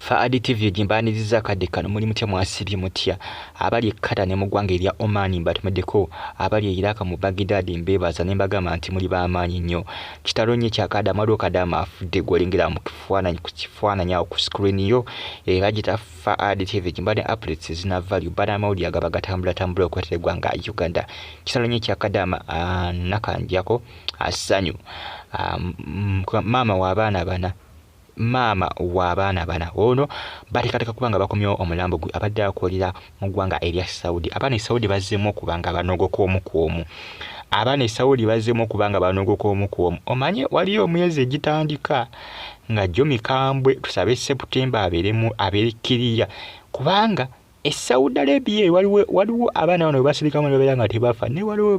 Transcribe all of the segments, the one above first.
Faadi TV gimbaaniriza akadde kano. Muli mutya? Mwasibye mutya? Abali e Qatar ne mu ggwanga erya Oman mbatumiddeko, abali e Iraq mu Baghdad mbeebaza ne mbagamba nti muli b'amaanyi nnyo. Kitalo nnyo ekya Kadaama, waliwo Kadaama afudde gw'olengera mu kifaananyi ku kifaananyi awo ku screen yo. Bagiyita Faadi TV, gimba ne updates ezina value bana amawulire agaba gatambulatambula okwetera eggwanga Uganda. Kitalo nnyo ekya Kadaama Nakanjako Ssanyu, maama w'abaana bana, maama w'abaana bana ono bateekateeka kuba nga bakomyewo omulambo gwe abadde akolera mu ggwanga erya Saudi. Abaana e Saudi bazzeemu okuba nga banogoka omu ku omu. Abaana e Saudi bazzeemu okuba nga banogoka omu ku omu. Omanye waliyo omwezi egitandika nga gyo mikambwe, tusabe September abeeremu abeere kiriya, kubanga e Saudi Arabia waliwo waliwo abaana bano webasirikamu ne babeera nga tebafa, naye waliwo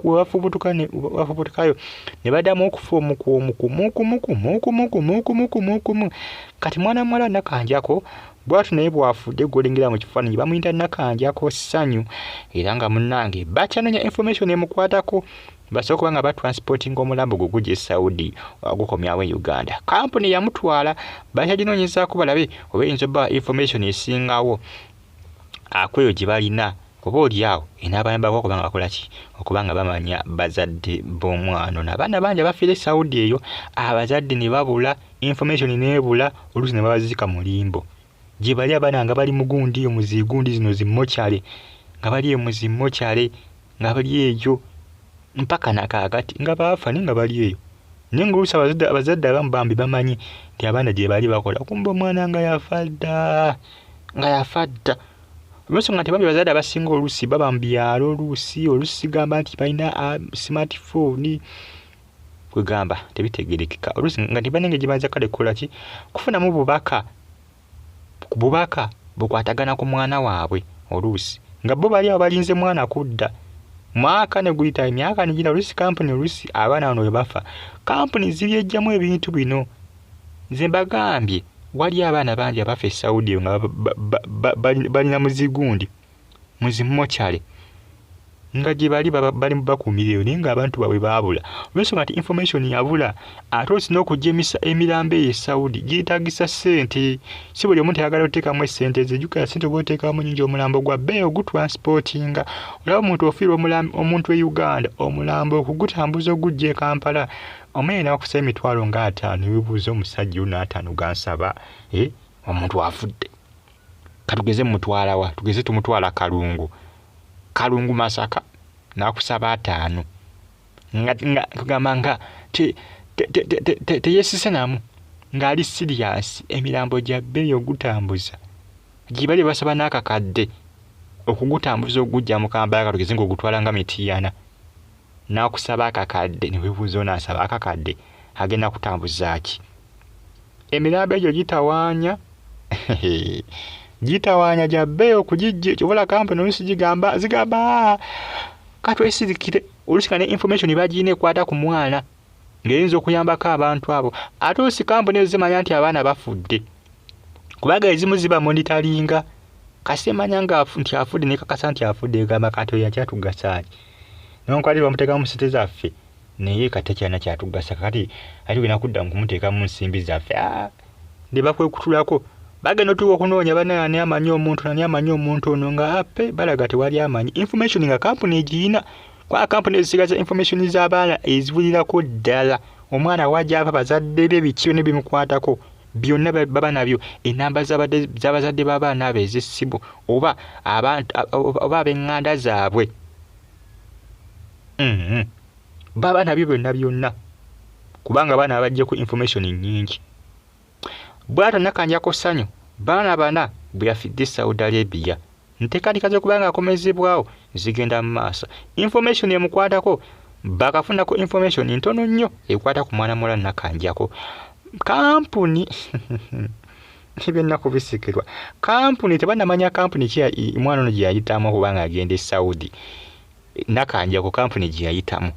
webafubutuka webafubutukayo ne baddamu okufa omu ku omu kumu kumu kumu kumu kumu kumu kumu kumu. Kati mwana muwala Nakanjako bwatu naye bwafudde gwolengera mu kifaananyi, bamuyita Nakanjako Ssanyu, era nga munnange bakyanoonya information emukwatako basobola okuba nga batransportinga omulambo gwe gujja e Saudi gukomyawo e Uganda. Kampuni yamutwala bakyaginoonyezaako balabe oba eyinza obbawa information esingawo akweyo gye balina, oba oli awo enaabayambako okuba nga bakola ki, okuba nga bamanya bazadde b'omwana ono. Abaana bangi abafiira e Saudi eyo abazadde ne babula, information n'ebula, oluusi ne babaziika mu limbo. Gye bali abaana nga bali mu gundi mu zigundi zino zi mortuary, nga bali eyo mu zi mortuary, nga bali eyo mpaka nakaakati nga baafa naye nga bali eyo. Naye ng'oluusi abazadde abamu bambi bamanyi nti abaana gye bali bakola, kumbe omwana nga yafa dda, nga yafa dda. Olw'ensonga nti bambi abazadde abasinga oluusi baba mu byalo, oluusi oluusi sigamba nti balina smartphone, kwegamba tebitegeerekeka, oluusi nga tebalina engeri gye bayinza kale kukola ki, kufunamu bubaka bubaka bukwatagana ku mwana waabwe. Oluusi nga bo bali awo balinze mwana kudda, mwaka ne guyita, emyaka ne giyita. Oluusi kampuni, oluusi abaana bano bwe bafa kampuni zibyejjamu ebintu bino. Nze mbagambye waliyo abaana bangi abafa e Saudi eyo nga balina muzigundi mu zi mortuary, nga gye bali bali bakuumira eyo, naye ng'abantu baabwe baabula olw'ensonga nti information yabula. Ate oluusi n'okujja emirambo eyo e Saudi gyetaagisa ssente, si buli omu tayagala oteekamu essente ze. Jjukira ssente oba oteekamu nnyingi, omulambo gwa bbeeyi ogutransportinga. Olaba omuntu ofiirwa omuntu e Uganda, omulambo okugutambuza ogujja e Kampala omanyi n'akusaba emitwalo nga 50. Ne weebuuza, omusajja ono 50 gansaba, omuntu afudde, katugeze mutwala wa, tugeze tumutwala Kalungu, Kalungu Masaka, n'akusaba 50, nga nga kugamba nga teyeesise namu ng'ali serious. Emirambo gya bbeeyi ogutambuza, gye bali basaba n'akakadde okugutambuza ogujja mu Kampala, katugeze ng'ogutwala nga Mityana, n'akusaba akakadde. Ne weebuuza, ono asaba akakadde agenda kutambuza ki? Emirambo egyo gitawaanya, gitawaanya, gya bbeeyi okugijja. Kyova kampuni oluusi gigamba zigamba katwesirikire, oluusi nga ne information bagirina ekwata ku mwana ng'eyinza okuyambako abantu abo. Ate oluusi kampuni ezo zimanya nti abaana bafudde, kubanga ezimu ziba monitoringa. Kasita emanya nga nti afudde, nekakasa nti afudde, egamba kati oyo akyatugasa ki? Newankubadde bamuteekamu ssente zaffe, naye kati takyalina kyatugasa, kakati ate tugenda kudda mu kumuteekamu nsimbi zaffe ne bakwekutulako. Bagenda otuuka okunoonya bannaye ani amanyi omuntu, ani amanyi omuntu ono, nga ape balaga tewali amanyi information nga kampuni egiyina, kubanga kampuni ezisigaza information z'abaana eziwulirako ddala omwana wajava, bazadde be, biki byonna bimukwatako byonna baba nabyo, enamba z'abazadde b'abaana abo ez'essimu oba abantu oba ab'eŋŋanda zaabwe, baba nabyo byonna byonna, kubanga abaana babaggyeko information nnyingi. Bw'atyo Nakanjako Ssanyu baana bana bwe yafidde Saudi Arabia. Nteekateeka z'okuba nga akomezebwawo zigenda mu maaso. Information emukwatako bakafunako information ntono nnyo ekwata ku mwana muwala Nakanjako. Kampuni ebyennaku bisikirwa kampuni, tebannamanya kampuni ki mwana ono gye yayitamu okuba nga agenda e Saudi. Nakanjako kampuni gye yayitamu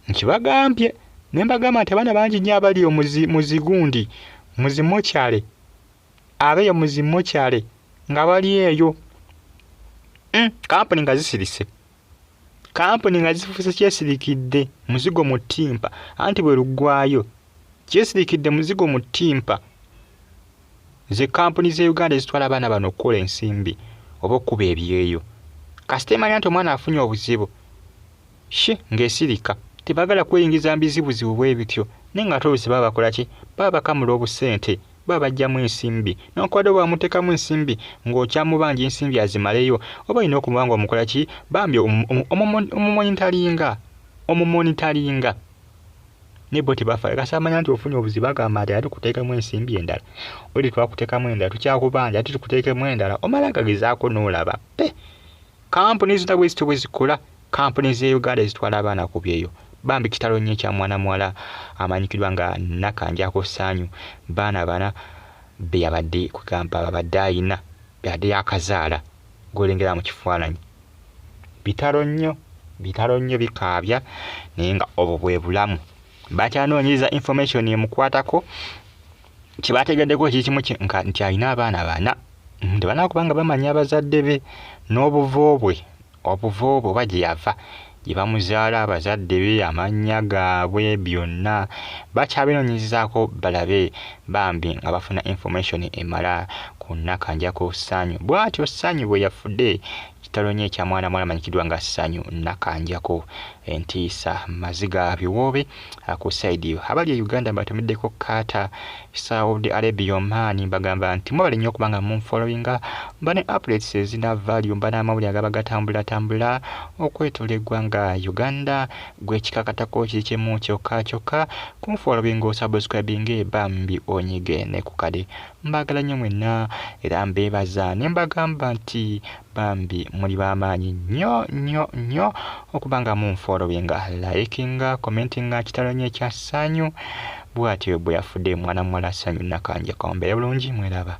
nkibagambye, ne mbagamba nti abaana bangi nnyo abali mu zigundi mu zi mortuary, abeeyo mu zi mortuary nga bali eyo, kampuni nga zisirise, kampuni nga zifuuse kyesirikidde muzigo mu ttimpa, anti bwe luggwayo kyesirikidde muzigo mu ttimpa. Ze kampuni z'e Uganda ezitwala abaana bano okukola ensimbi oba okkuba ebyeyo. Kasita emanya nti omwana afunye obuzibu, shi ng'esirika. Tebaagala kweyingiza mu bizibuzibu bwe bityo. Naye ng'ate oluusi baba bakola ki? Baba bakamula obusente, baba baggyamu ensimbi. Newankubadde oba wamuteekamu ensimbi ng'okyamubanja ensimbi azimaleyo, oba olina okuba ng'omukola ki? Bambi omumonitalinga, omumonitalinga. Naye bo tebafaayo. Kasita bamanya nti ofunye obuzibu bagamba nti ate tukuteekemu ensimbi endala. Oli twakuteekamu endala, tukyakubanja ate tukuteekemu endala. Omala gagezaako n'olaba. Pe! Kampuni zonna bwe zityo bwe zikola. Kampuni z'e Uganda ezitwala abaana ku byeyo. Bambi kitalo nnyo ekya mwana muwala amanyikiddwa nga Nakanjako Ssanyu. Baana bana be yabadde kugamba babadde ayina, yabadde yaakazaala gw'olengera mu kifaananyi. Bitalo nnyo, bitalo nnyo bikaabya naye nga obwo bwe bulamu. Bakyanoonyereza information emukwatako. Kye baategeddeko kiri kimu nti alina abaana bana. Tebalina kuba nga bamanya abazadde be n'obuvo bwe, obuvo bwe oba gye yava, gye bamuzaala, abazadde be, amannya gaabwe byonna bakyabinoonyerezaako balabe bambi nga bafuna information emala ku Nakanjako Ssanyu. Bw'atyo Ssanyu bwe yafudde. Kitalo nnyo ekya mwana muwala amanyikiddwa nga Ssanyu Nakanjako. Entiisa, maziga, biwoobe ku sayidi. Abali e Uganda mbatumiddeko Qatar, Saudi Arabia, Oman, mbagamba nti mwebale nnyo okuba nga munfollowinga, mba ne updates ezina value, mba n'amawulire agaba gatambulatambula okwetoola eggwanga Uganda. Gwe kikakatako kiri kimu kyokka kyokka kunfollowinga, osubscribinge, bambi onyige ne ku kade. Mbaagala nnyo mwenna era mbeebaza ne mbagamba nti bambi muli b'amaanyi nnyo nnyo nnyo okuba nga munfollowinga, likinga, commentinga. Kitalo nnyo ekya Ssanyu. Bw'atyo bwe yafudde mwana muwala Ssanyu Nakanjako. Mbeere bulungi, mweraba.